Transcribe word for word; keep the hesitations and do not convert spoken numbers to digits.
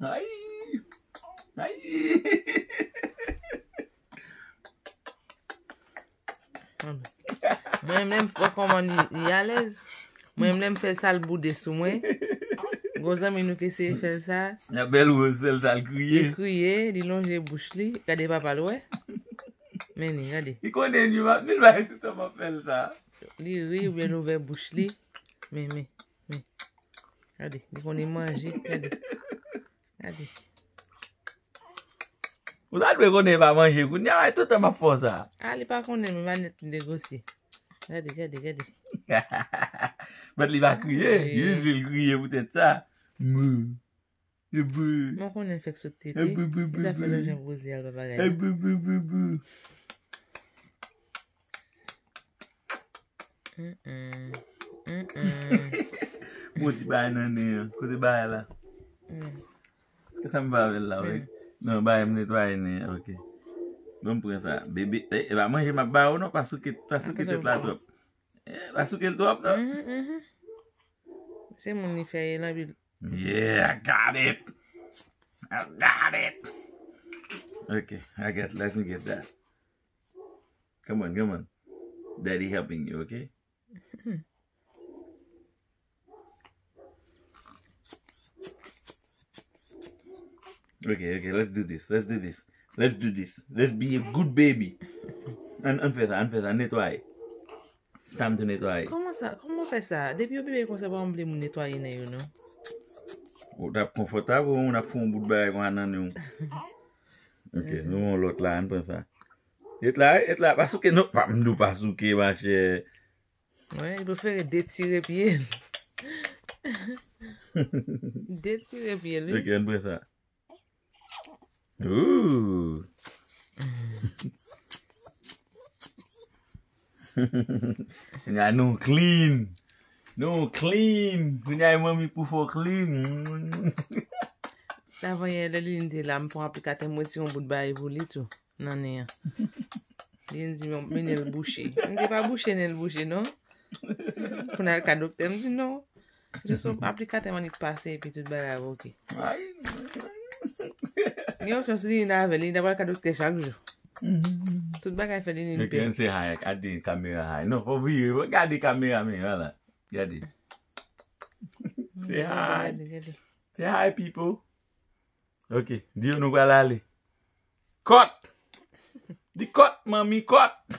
Ay! Ay! Mwen menm, lè m fè kòman li, li alèz. Mwen menm, lè m fè l sa, l boude sou mwen. Gon zanmi nou ki eseye fè l sa. L ap bèl woz, fè l sa, l kriye. Li kriye, li lonje bouch li. Gade papa l, wè. Men li, gade. Li konnen li, m ap vin bay toutan m ap fè l sa. Li ri oubyen l ouvè bouch li. Men, men, men. Gade, li konnen manje. Gade. Gade. Ou ta dwe konnen pa manje kounye a, toutan m ap fè w sa. A, li pa konnen, men manèt li negosye. Gade, gade, gade. But li pa kriye, usually l kriye poutèt sa. Mou. E bou. Mwen konnen l fèk sot tete. E bou, bou, bou, bou. Li sa fè lè jan poze al pa bagay. E bou, bou, bou, bou. Mm-mm. Mm-mm. Bon, ti bagay nan nen an. Kote bagay la? Mm. Kisa m fè avè l la, wi? Mm. Non, bagay m netwaye nen an, ok. Bon, m pran sa. Bebe, e, e pa manje m ap ba ou non, pa souke, pa souke tèt la twòp. E, pa souke l twòp, non? Mhm, mhm. Se moun li fè ye lan bil. Yeah, I got it. I got it. Okay, I got, let me get that. Come on, come on. Daddy helping you, okay? Okay, okay, let's do this. Let's do this. Let's do this. Let's be a good baby. Ann, ann fè sa, ann fè sa, netwaye. It's time to netwaye. Kòman sa? Kòman w fè sa? Depi yo bebe konsa, pa vle moun netwaye nen yo, non. Ou t ap konfòtab ou moun ap fè yon bout bagay konsa nan nen w? Ok, nou yon lòt la, ann pran sa. Et la, et la, pa souke, non, pa, m di w pa souke, machè. Wi, li prefere detire pye l. Detire pye l, wi. Ok, ann pran sa. Ooh. Kounye a nou clean. Nou clean. Kounye a e manmi pou fò clean. Avan yè, lè li te la, m pran aplikatè, m retire yon bout bagay pou li tou nan nen an. Li di, "Men, men nen l bouche." M di, "Pa bouche nen l bouche, non." Pou n al ka doktè, m di, "Non." Jis yon aplikatè, m annik pase, epi tout bagay ap oke. Ay. Gen yon chans li vin avè l, li ta pral ka doktè chak jou. Tout bagay fè li vin pè. Ken se high, gade kamera high. Non, fò vire, fò gade kamera, men, vwala. Gade. Se high. Gade, gade. Se high, people. Ok, di yo nou pral ale. Kòt! Di kòt, manmi, kòt!